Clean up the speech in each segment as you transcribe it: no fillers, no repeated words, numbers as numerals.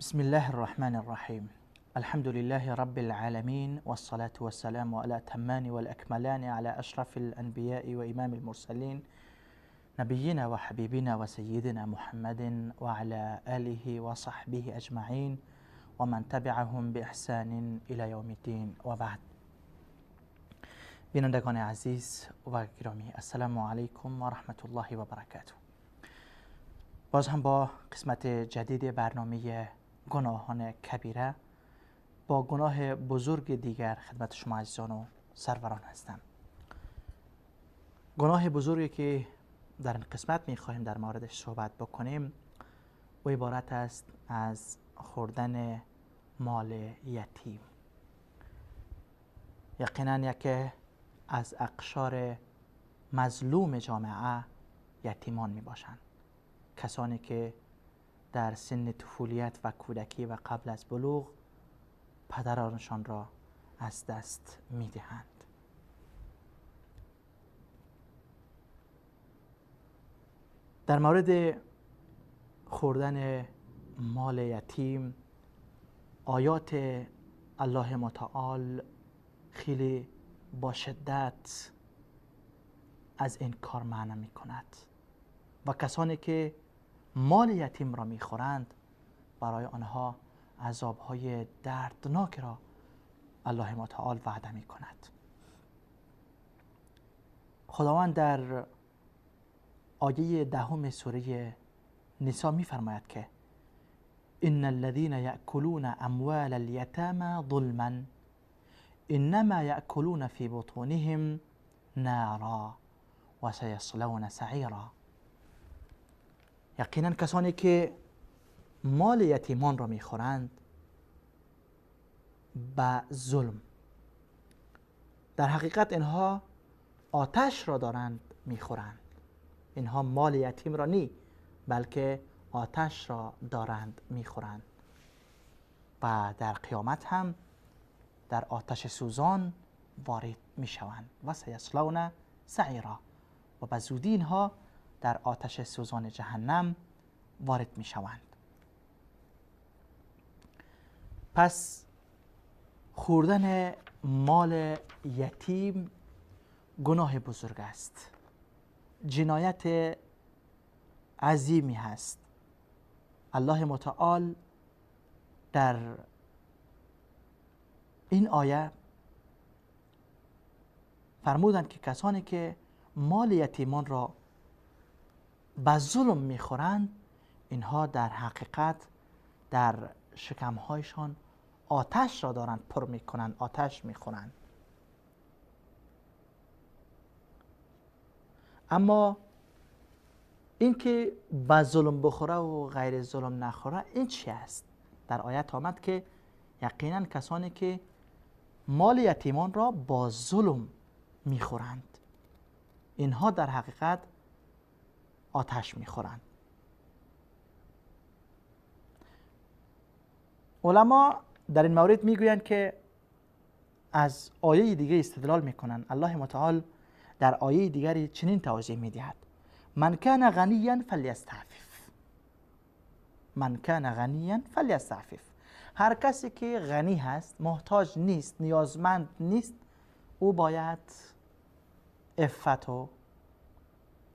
بسم الله الرحمن الرحیم. الحمد لله رب العالمین والصلاة والسلام على الأتمان والأكملان على أشرف الأنبياء وإمام المرسلين نبينا وحبيبنا وسيدنا محمد وعلى آله وصحبه أجمعين ومن تبعهم بإحسان إلى يوم الدين وبعد. بینندگان عزیز و گرامی، السلام علیکم و رحمت الله و برکاته. باز هم با قسمت جدید برنامه گناهان کبیره با گناه بزرگ دیگر خدمت شما عزیزان و سروران هستم. گناه بزرگی که در این قسمت میخواهیم در موردش صحبت بکنیم و عبارت است از خوردن مال یتیم. یقینا یکی از اقشار مظلوم جامعه یتیمان می باشند، کسانی که در سن طفولیت و کودکی و قبل از بلوغ پدرانشان را از دست می دهند. در مورد خوردن مال یتیم آیات الله متعال خیلی با شدت از این کار منع می کند و کسانی که مال یتیم را می خورند برای آنها عذابهای دردناک را الله متعال وعده می کند. خداوند در آیه 10 سوره نساء می فرماید که ان الذين یأکلون اموال الیتامى ظلما انما یأکلون فی بطونهم نارا و سیصلون سعیرا. یقینا کسانی که مال یتیمان را میخورند به ظلم، در حقیقت اینها آتش را دارند میخورند. اینها مال یتیم را نی، بلکه آتش را دارند میخورند و در قیامت هم در آتش سوزان وارد میشوند و سیصلون سعیرا، و به زودی اینها در آتش سوزان جهنم وارد میشوند. پس خوردن مال یتیم گناه بزرگ است، جنایت عظیمی هست. الله متعال در این آیه فرمودند که کسانی که مال یتیمان را به ظلم میخورند اینها در حقیقت در شکمهایشان آتش را دارند پر میکنند، آتش میخورند. اما اینکه به ظلم بخوره و غیر ظلم نخوره این چی است؟ در آیت آمد که یقینا کسانی که مال یتیمان را با ظلم میخورند اینها در حقیقت آتش میخورند. علما در این مورد میگویند که از آیه دیگه استدلال میکنند. الله متعال در آیه دیگری چنین توضیح میدهد: من کان غنیا فلیستعفف. من کان غنیا فلیستعفف. هر کسی که غنی هست، محتاج نیست، نیازمند نیست، او باید عفت و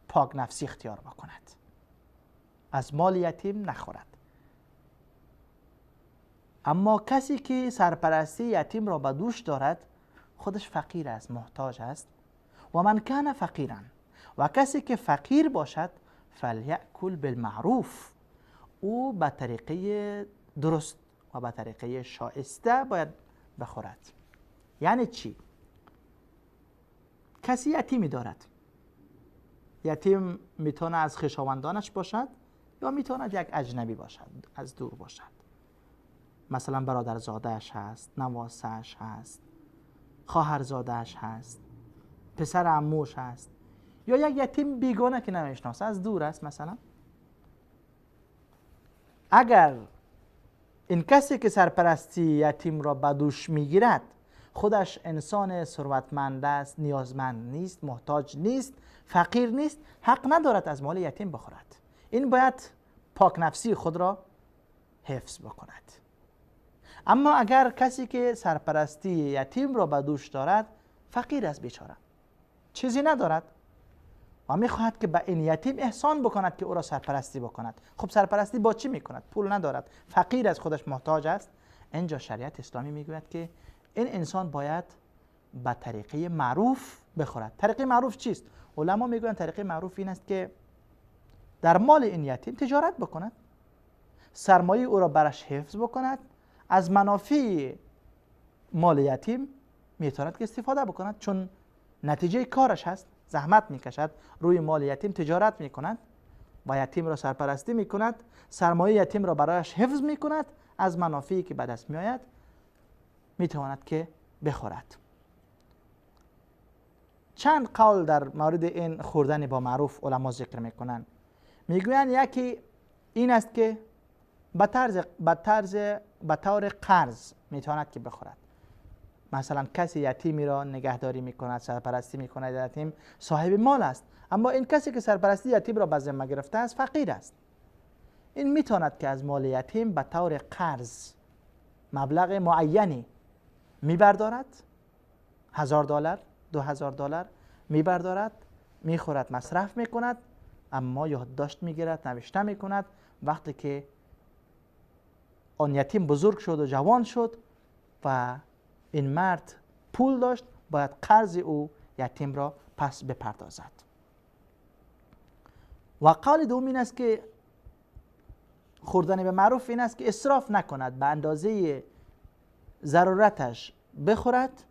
پاک نفسی اختیار بکند، از مال یتیم نخورد. اما کسی که سرپرستی یتیم را به دوش دارد خودش فقیر است، محتاج است. و من کان فقیرا، و کسی که فقیر باشد فلیأکل بالمعروف، او به طریقه درست و به طریقه شایسته باید بخورد. یعنی چی؟ کسی یتیمی دارد، یتیم میتونه از خویشاوندانش باشد یا میتواند یک اجنبی باشد، از دور باشد. مثلا برادرزاده‌اش هست، نواسه‌اش هست، خواهرزاده‌اش هست، پسر عموش هست، یا یک یتیم بیگانه که نمیشناسه، از دور است. مثلا اگر این کسی که سرپرستی یتیم را به دوش میگیرد خودش انسان ثروتمند است، نیازمند نیست، محتاج نیست، فقیر نیست، حق ندارد از مال یتیم بخورد. این باید پاک نفسی خود را حفظ بکند. اما اگر کسی که سرپرستی یتیم را به دوش دارد فقیر است، بیچاره، چیزی ندارد و میخواهد که به این یتیم احسان بکند که او را سرپرستی بکند، خب سرپرستی با چی میکند؟ پول ندارد، فقیر از خودش محتاج است. اینجا شریعت اسلامی میگوید که این انسان باید به طریقه معروف بخورد. طریقه معروف چیست؟ علما میگویند طریقه معروف این است که در مال این یتیم تجارت بکند، سرمایه او را برش حفظ بکند، از منافع مال یتیم میتواند که استفاده بکند، چون نتیجه کارش هست، زحمت میکشد، روی مال یتیم تجارت میکند و یتیم را سرپرستی میکند، سرمایه یتیم را برایش حفظ میکند، از منافعی که به دست میآید میتواند که بخورد. چند قول در مورد این خوردن با معروف علما ذکر میکنند. میگویند یکی این است که به طور قرض میتواند که بخورد. مثلا کسی یتیمی را نگهداری میکند، سرپرستی میکند، یتیم صاحب مال است، اما این کسی که سرپرستی یتیم را به ذمه گرفته است فقیر است. این میتواند که از مال یتیم به طور قرض مبلغ معینی میبردارد، $1000، $2000 میبردارد، میخورد، مصرف میکند، اما یادداشت میگیرد، نوشته میکند. وقتی که آن یتیم بزرگ شد و جوان شد و این مرد پول داشت، باید قرض او یتیم را پس بپردازد. و قول دوم این است که خوردن به معروف این است که اسراف نکند، به اندازه ضرورتش بخورد،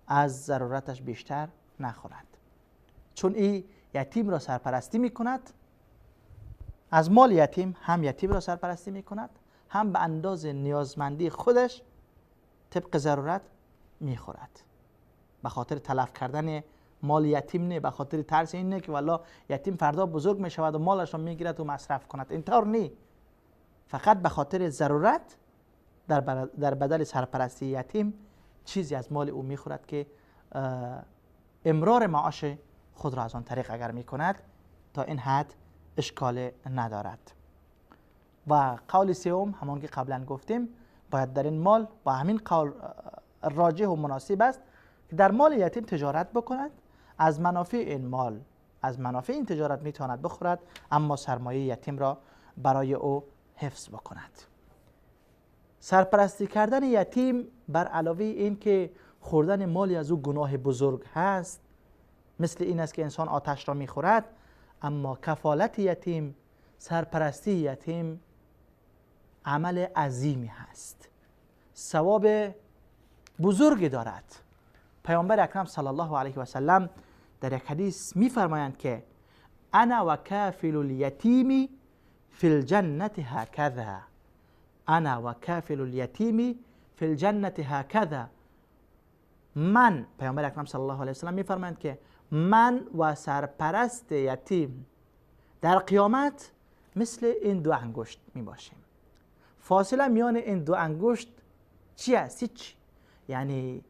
از ضرورتش بیشتر نخورد، چون این یتیم را سرپرستی میکند، از مال یتیم هم یتیم را سرپرستی میکند، هم به اندازه نیازمندی خودش طبق ضرورت میخورد. به خاطر تلف کردن مال یتیم نه، به خاطر ترس این نه که والله یتیم فردا بزرگ میشود و مالش را میگیرد و مصرف کند، اینطور نی، فقط به خاطر ضرورت در بدل سرپرستی یتیم چیزی از مال او میخورد که امرار معاش خود را از آن طریق اگر میکند تا این حد اشکال ندارد. و قول سوم همان که قبلا گفتیم، باید در این مال با همین قول راجح و مناسب است که در مال یتیم تجارت بکند، از منافع این مال، از منافع این تجارت میتواند بخورد، اما سرمایه یتیم را برای او حفظ بکند. سرپرستی کردن یتیم بر علاوه این که خوردن مالی از او گناه بزرگ هست، مثل این است که انسان آتش را میخورد، اما کفالت یتیم، سرپرستی یتیم عمل عظیمی هست، ثواب بزرگی دارد. پیامبر اکرم صلی الله علیه و سلم در یک حدیث میفرمایند که انا و کافل الیتیم فی الجنة هکذا، انا و کافل الیتیم فی الجنة هکذا. من، پیامبر اکرم صلی الله علیه و سلم میفرمایند که من و سرپرست یتیم در قیامت مثل این دو انگشت می باشیم. فاصله میان این دو انگشت چی است؟ هیچ. یعنی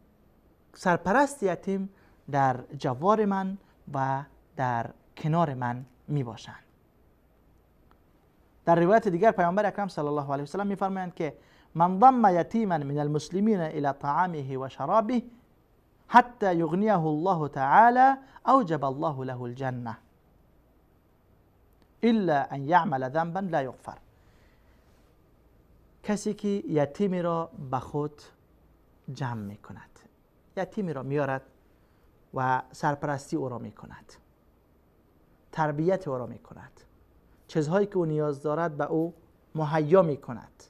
سرپرست یتیم در جوار من و در کنار من می باشند. در روایت دیگر پیامبر اکرم صلی الله علیه و سلم میفرمایند که من ضم یتیما من المسلمین الى طعامه و شرابه حتی یغنیه الله تعالی اوجب الله له الجنه الا ان یعمل ذنبا لا یغفر. کسی که یتیمی را به خود جمع میکند، یتیمی را میارد و سرپرستی او را میکند، تربیت او را میکند، چیزهایی که او نیاز دارد به او مهیا میکند،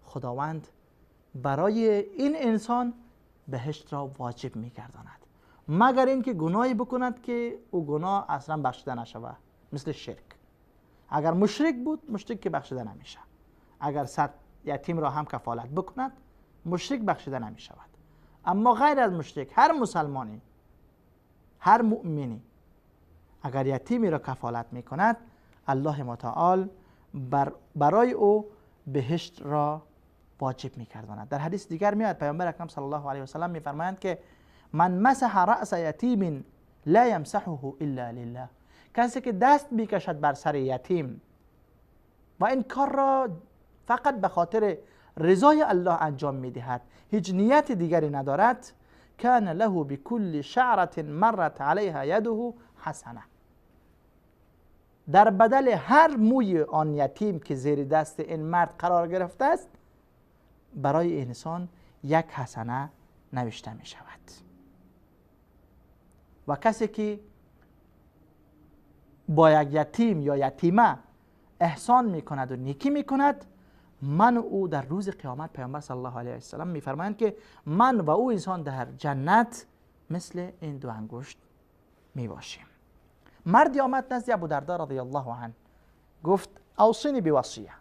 خداوند برای این انسان بهشت را واجب میگرداند، مگر اینکه گناهی بکند که او گناه اصلا بخشیده نشود، مثل شرک. اگر مشرک بود، مشرک که بخشیده نمیشه. اگر 100 یتیم را هم کفالت بکند، مشرک بخشیده نمیشود. اما غیر از مشرک، هر مسلمانی، هر مؤمنی اگر یتیمی را کفالت میکند، الله متعال برای او بهشت را واجب می‌گرداند. در حدیث دیگر میاد پیامبر اکرم صلی الله علیه و سلم میفرمایند که من مسح رأس یتیم لا یمسحه الا لله. کسی که دست میکشد بر سر یتیم و این کار را فقط به خاطر رضای الله انجام میدهد، هیچ نیت دیگری ندارد، کان له بكل شعرة مرت علیها یده حسنه. در بدل هر موی آن یتیم که زیر دست این مرد قرار گرفته است، برای انسان یک حسنه نوشته می شود. و کسی که با یک یتیم یا یتیمه احسان می کند و نیکی می کند، من و او در روز قیامت، پیامبر صلی الله علیه و سلم می فرمایند که من و او انسان در جنت مثل این دو انگشت می باشیم. مردی آمد نزد ابو دردا رضی الله عنه، گفت اوصنی بوصیه،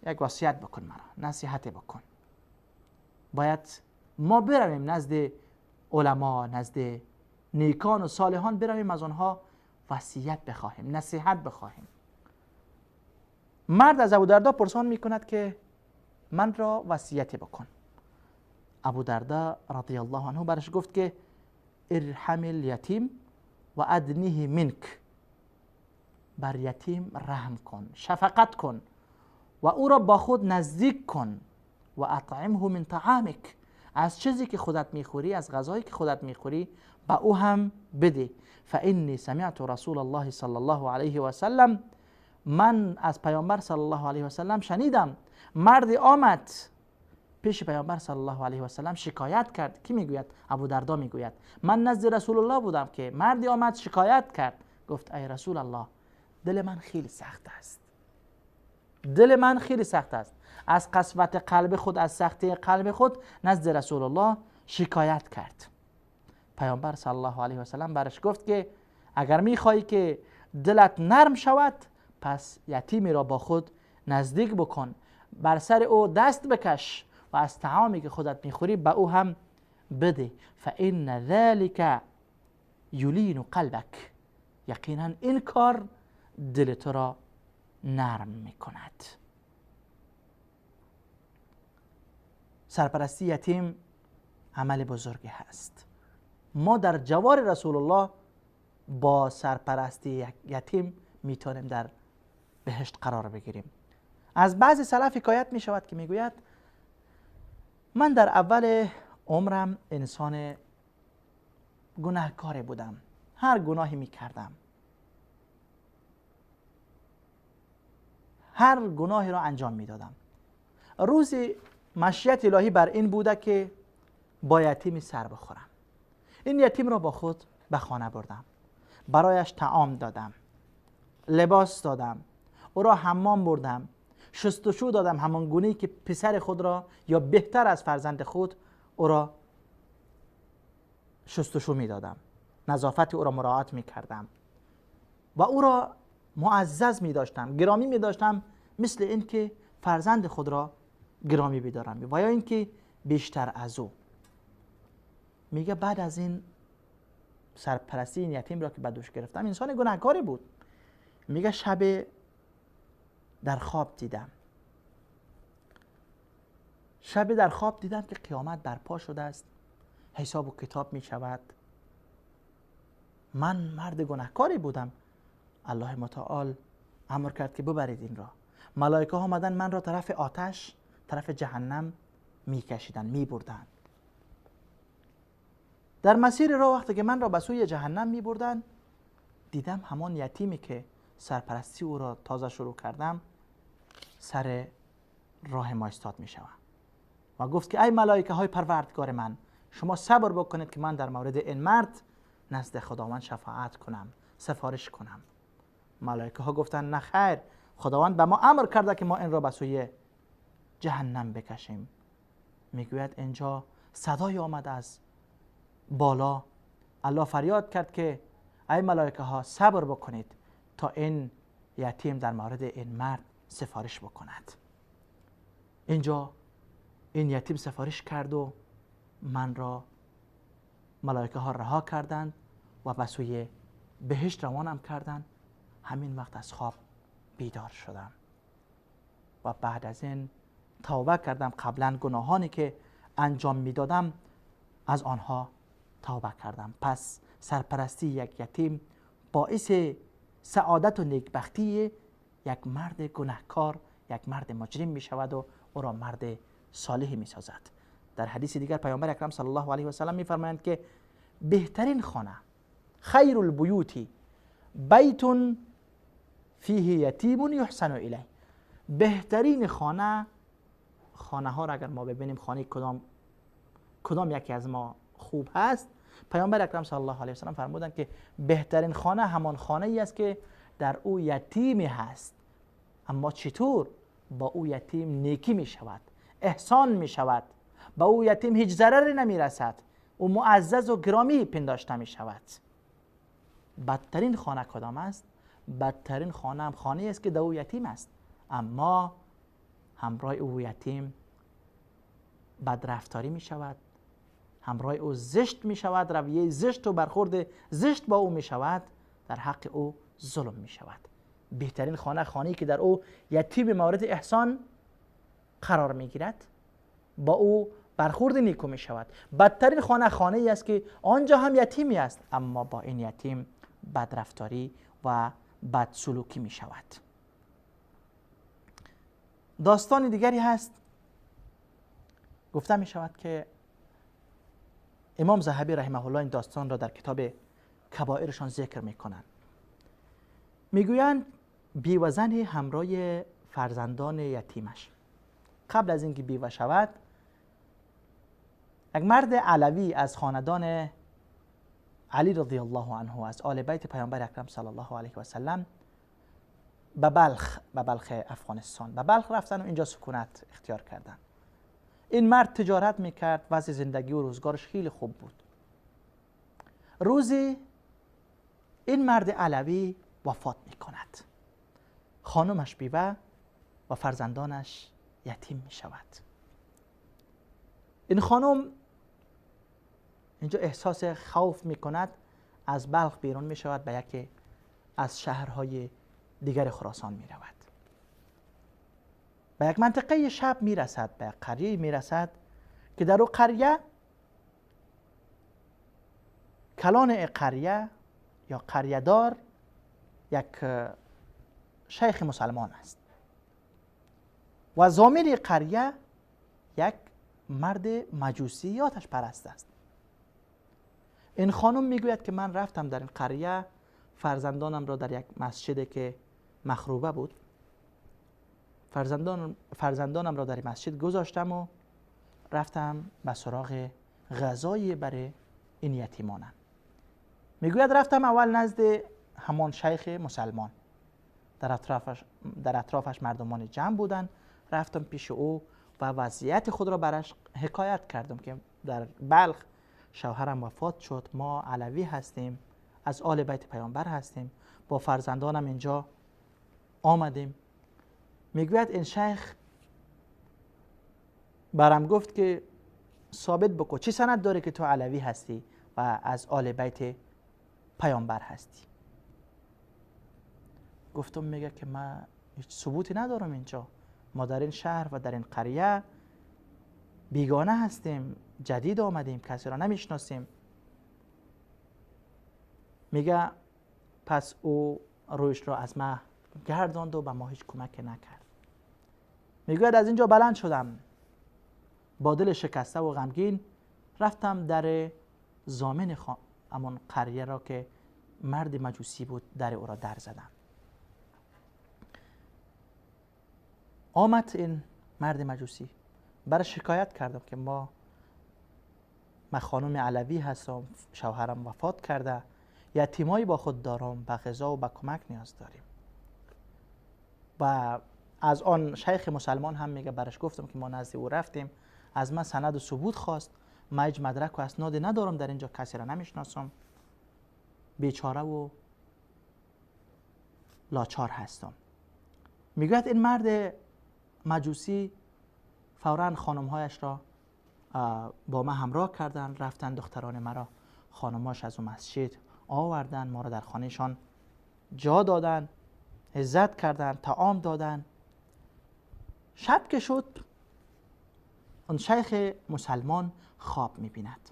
یک وصیت بکن مرا، نصیحت بکن. باید ما برویم نزد علما، نزد نیکان و صالحان، برویم از آنها وصیت بخواهیم، نصیحت بخواهیم. مرد از ابو دردا پرسان میکند که من را وصیت بکن. ابو دردا رضی الله عنه برش گفت که ارحم الیتیم و ادنیه منک، بر یتیم رحم کن، شفقت کن و او را با خود نزدیک کن، و اطعمه من طعامک، از چیزی که خودت میخوری، از غذایی که خودت میخوری به او هم بده. فانی سمعت رسول الله صلی الله علیه و سلم، من از پیامبر صلی الله علیه و سلم شنیدم مرد آمد پیش پیامبر صلی الله علیه و سلم شکایت کرد. کی میگوید؟ ابو دردا میگوید من نزد رسول الله بودم که مردی آمد شکایت کرد، گفت ای رسول الله دل من خیلی سخت است، دل من خیلی سخت است. از قسوت قلب خود، از سختی قلب خود نزد رسول الله شکایت کرد. پیامبر صلی الله علیه و سلم برش گفت که اگر میخوای که دلت نرم شود، پس یتیمی را با خود نزدیک بکن، بر سر او دست بکش و از طعامی که خودت میخوری به او هم بده. فإن ذلك یلین قلبک، یقینا این کار دل تو را نرم میکند. سرپرستی یتیم عمل بزرگی هست. ما در جوار رسول الله با سرپرستی یتیم میتونیم در بهشت قرار بگیریم. از بعضی سلف حکایت می شود که میگوید من در اول عمرم انسان گناهکار بودم، هر گناهی می کردم، هر گناهی را انجام می دادم. روزی مشیت الهی بر این بوده که با یتیمی سر بخورم. این یتیم را با خود به خانه بردم، برایش طعام دادم، لباس دادم، او را حمام بردم، شستشو دادم، همان گونه‌ای که پسر خود را یا بهتر از فرزند خود او را شستشو می دادم، نظافت او را مراعات می کردم و او را معزز می داشتم، گرامی می داشتم، مثل اینکه فرزند خود را گرامی بدارم و یا اینکه بیشتر از او. میگه بعد از این سرپرستی این یتیم را که به دوش گرفتم، انسان گناهکاری بود، میگه شب در خواب دیدم، شب در خواب دیدم که قیامت برپا شده است، حساب و کتاب می شود. من مرد گناهکاری بودم، الله متعال امر کرد که ببرید این را. ملائکه ها آمدن من را طرف آتش، طرف جهنم می کشیدن، می بردن. در مسیر راه وقتی که من را به سوی جهنم می بردن، دیدم همان یتیمی که سرپرستی او را تازه شروع کردم سر راه ما ایستاد می شود و گفت که ای ملائکه های پروردگار من، شما صبر بکنید که من در مورد این مرد نزد خداوند شفاعت کنم، سفارش کنم. ملائکه ها گفتند نه خیر، خداوند به ما امر کرده که ما این را به سوی جهنم بکشیم. میگوید اینجا صدای آمد از بالا، الله فریاد کرد که ای ملائکه ها صبر بکنید تا این یتیم در مورد این مرد سفارش بکند. اینجا این یتیم سفارش کرد و من را ملائکه ها رها کردند و به سوی بهشت روانم کردند. همین وقت از خواب بیدار شدم و بعد از این توبه کردم. قبلا گناهانی که انجام میدادم از آنها توبه کردم. پس سرپرستی یک یتیم باعث سعادت و نیکبختی یک مرد گناهکار، یک مرد مجرم می شود و او را مرد صالح می سازد. در حدیث دیگر پیامبر اکرم صلی الله علیه و سلم می فرمایند که بهترین خانه، خیر البیوت بیت فیه یتیم یحسن الیه، بهترین خانه، خانه ها را اگر ما ببینیم خانه کدام یکی از ما خوب هست، پیامبر اکرم صلی الله علیه و سلم فرمودند که بهترین خانه همان خانه ای است که در او یتیمی هست، اما چطور با او یتیم نیکی می شود، احسان می شود، با او یتیم هیچ ضرری نمی رسد، او معزز و گرامی پنداشته می شود. بدترین خانه کدام است؟ بدترین خانه هم خانه است که در او یتیم است، اما همراه او یتیم بدرفتاری می شود، همراه او زشت می شود، رویه زشت و برخورد زشت با او می شود، در حق او ظلم می شود. بهترین خانه، خانه‌ای که در او یتیم مورد احسان قرار می گیرد، با او برخورد نیکو می شود. بدترین خانه، خانه ای است که آنجا هم یتیمی است، اما با این یتیم بدرفتاری و بدسلوکی می شود. داستان دیگری هست، گفته می شود که امام ذهبی رحمه الله این داستان را در کتاب کبائرشان ذکر می کنند. می گویند بیوه همراه فرزندان یتیمش، قبل از اینکه بیوه شود، یک مرد علوی از خاندان علی رضی الله عنه، از آل بیت پیامبر اکرم صلی الله علیه و سلم، به بلخ افغانستان، به بلخ رفتن و اینجا سکونت اختیار کردن. این مرد تجارت میکرد، وضع زندگی و روزگارش خیلی خوب بود. روزی این مرد علوی وفات میکند، خانمش بیوه و فرزندانش یتیم میشود. این خانم اینجا احساس خوف میکند، از بلخ بیرون میشود، به یکی از شهرهای دیگر خراسان میرود. به یک منطقه شب میرسد، به یک قریه میرسد که در او قریه کلان قریه یا قریه‌دار یک شیخ مسلمان است و ضامن قریه یک مرد مجوسی آتش پرست است. این خانم میگوید که من رفتم در این قریه، فرزندانم را در یک مسجد که مخروبه بود، فرزندانم را در مسجد گذاشتم و رفتم به سراغ غذای برای این یتیمانم. میگوید رفتم اول نزد همان شیخ مسلمان، در اطرافش مردمان جمع بودند. رفتم پیش او و وضعیت خود را برش حکایت کردم که در بلخ شوهرم وفات شد، ما علوی هستیم، از آل بیت پیامبر هستیم، با فرزندانم اینجا آمدیم. میگوید این شیخ برام گفت که ثابت بکن چی سند داره که تو علوی هستی و از آل بیت پیامبر هستی. گفتم میگه که من هیچ ثبوتی ندارم اینجا، ما در این شهر و در این قریه بیگانه هستیم، جدید آمدیم، کسی را نمیشناسیم. میگه پس او رویش را از ما گرداند و به ما هیچ کمک نکرد. میگوید از اینجا بلند شدم، با دل شکسته و غمگین رفتم در ضامن همان قریه را که مرد مجوسی بود، در او را در زدم. آمد این مرد مجوسی، برای شکایت کردم که من خانم علوی هستم، شوهرم وفات کرده، یتیمایی با خود دارم، به غذا و به کمک نیاز داریم. و از آن شیخ مسلمان هم میگه برش گفتم که ما نزد او رفتیم، از من سند و ثبوت خواست، من هیچ مدرک و اسنادی ندارم، در اینجا کسی را نمیشناسم، بیچاره و لاچار هستم. میگوید این مرد مجوسی فوراً خانمهایش را با ما همراه کردن، رفتن دختران مرا خانمهاش از اون مسجد آوردن، ما را در خانهشان جا دادن، عزت کردن، طعام دادن. شب که شد اون شیخ مسلمان خواب میبیند.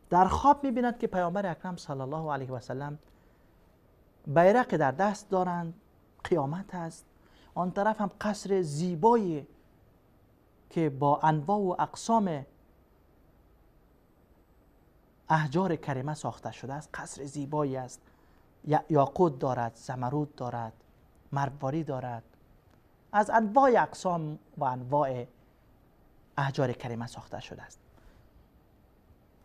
در خواب میبیند که پیامبر اکرم صلی الله علیه و سلم بیرق در دست دارند، قیامت است آن طرف هم قصر زیبایی که با انواع و اقسام احجار کریمه ساخته شده است. قصر زیبایی است، یاقوت دارد، زمرد دارد، مرواری دارد، از انواع اقسام و انواع احجار کریمه ساخته شده است.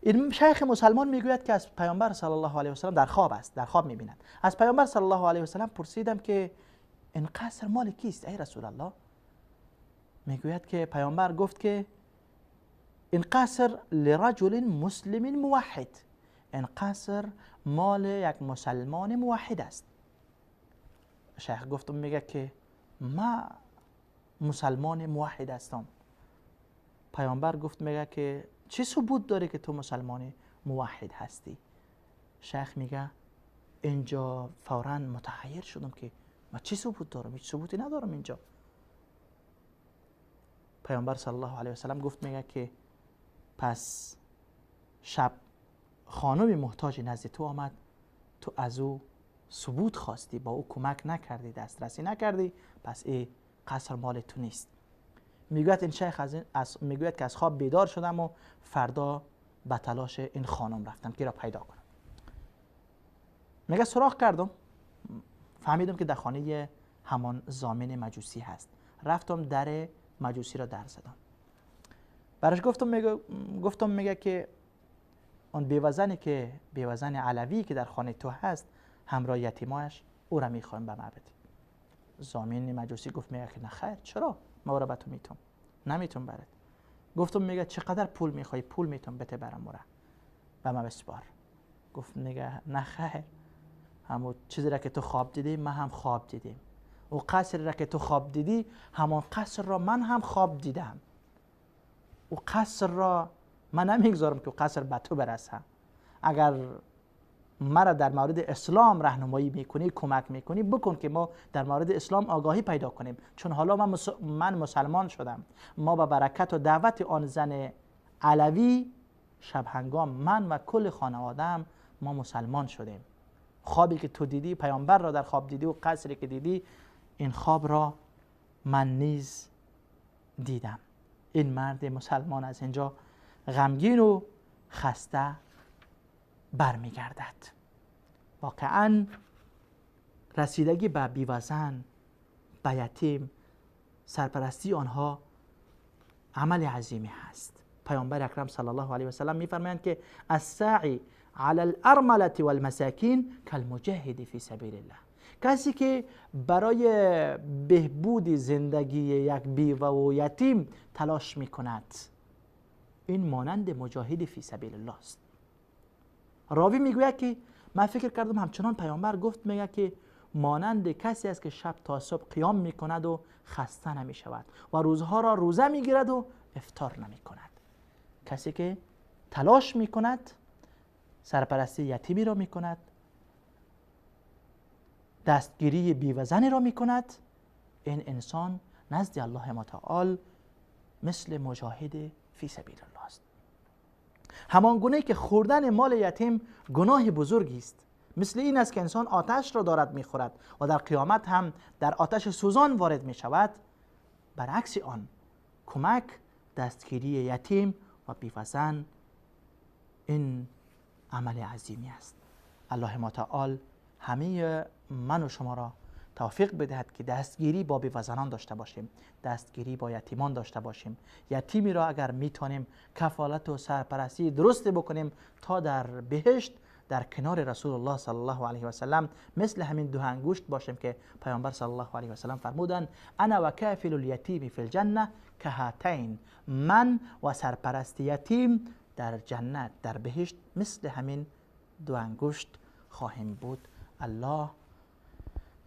این شیخ مسلمان میگوید که از پیامبر صلی الله علیه و سلم در خواب است، در خواب میبیند. از پیامبر صلی الله علیه و سلم پرسیدم که این قصر مال کیست ای رسول الله؟ میگوید که پیامبر گفت که این قصر لرجل مسلم موحد، این قصر مال یک مسلمان موحد است. شیخ گفتم میگه که ما مسلمان موحد هستم. پیامبر گفت میگه که چه ثبوت داره که تو مسلمان موحد هستی؟ شیخ میگه اینجا فوراً متحیر شدم که ما چه ثبوت دارم؟ هیچ ثبوتی ندارم اینجا. پیامبر صلی الله علیه و سلم گفت میگه که پس شب خانم محتاج نزد تو آمد، تو از او ثبوت خواستی، با او کمک نکردی، دسترسی نکردی، پس ای قصر مال تو نیست. میگوید این شیخ میگوید که از خواب بیدار شدم و فردا به تلاش این خانم رفتم که را پیدا کنم. میگه سراغ کردم، فهمیدم که در خانه همان ضامن مجوسی هست. رفتم در مجوسی را در زدم، براش گفتم میگه که آن بیوزنی که بیوزن علوی که در خانه تو هست همراه یتیمایش، او را میخوایم به معبد. ضامن مجوسی گفت میگه که نه خیر، چرا؟ ما را به تو میتونم، نمیتونم برات. گفتم میگه چقدر پول میخوای؟ پول میتونم بته برم او را به ما بسپار. گفت میگه نه خیر، همون چیزی را که تو خواب دیدی من هم خواب دیدیم، او قصر را که تو خواب دیدی همان قصر را من هم خواب دیدم، او قصر را من نمیگذارم که قصر به تو برسه. اگر مرا در مورد اسلام راهنمایی میکنی، کمک میکنی، بکن که ما در مورد اسلام آگاهی پیدا کنیم، چون حالا من مسلمان شدم. ما به برکت و دعوت آن زن علوی شب هنگام من و کل خانواده‌ام ما مسلمان شدیم. خوابی که تو دیدی، پیامبر را در خواب دیدی و قصری که دیدی، این خواب را من نیز دیدم. این مرد مسلمان از اینجا غمگین و خسته برمیگردد. واقعا رسیدگی به بیوزن، به یتیم، سرپرستی آنها عمل عظیمی هست. پیامبر اکرم صلی الله علیه و سلم میفرمایند که الساعی علی الارملة والمساکین کالمجاهد فی سبیل الله. کسی که برای بهبود زندگی یک بیوه و یتیم تلاش میکند، این مانند مجاهد فی سبیل الله است. راوی میگوید که من فکر کردم همچنان پیامبر گفت میگه که مانند کسی است که شب تا صبح قیام میکند و خسته نمیشود و روزها را روزه میگیرد و افطار نمیکند. کسی که تلاش میکند، سرپرستی یتیمی را میکند، دستگیری بیوزنی را میکند، این انسان نزد الله متعال مثل مجاهد فی سبیل الله است. همان گونه که خوردن مال یتیم گناه بزرگی است، مثل این است که انسان آتش را دارد میخورد و در قیامت هم در آتش سوزان وارد میشود. برعکس آن، کمک، دستگیری یتیم و بیوزن، این عمل عظیمی است. الله متعال همه من و شما را توفیق بدهد که دستگیری با بیوزنان داشته باشیم، دستگیری با یتیمان داشته باشیم. یتیمی را اگر میتونیم کفالت و سرپرستی درست بکنیم تا در بهشت در کنار رسول الله صلی الله علیه و سلم مثل همین دو انگشت باشیم که پیامبر صلی الله علیه و سلم فرمودند انا و کافل الیتیم فی الجنه کهاتین، من و سرپرست یتیم در جنت، در بهشت مثل همین دو انگشت خواهیم بود. الله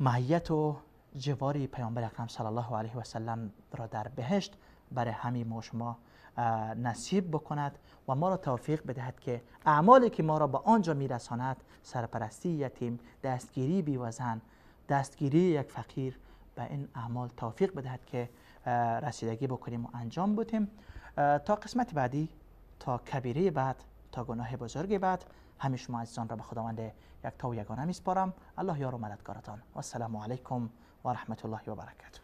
معیت و جواری پیامبر اکرم صلی الله علیه و سلم را در بهشت برای همین ما شما نصیب بکند و ما را توفیق بدهد که اعمالی که ما را به آنجا میرساند، سرپرستی یتیم، دستگیری بیوزن، دستگیری یک فقیر، به این اعمال توفیق بدهد که رسیدگی بکنیم و انجام بدیم. تا قسمت بعدی، تا کبیره بعد، تا گناه بزرگ بعد، همه شما عزیزان را به خداوند یک تا و یگانه میسپارم. الله یار و مددگارتان. و السلام علیکم و رحمت الله و برکاته.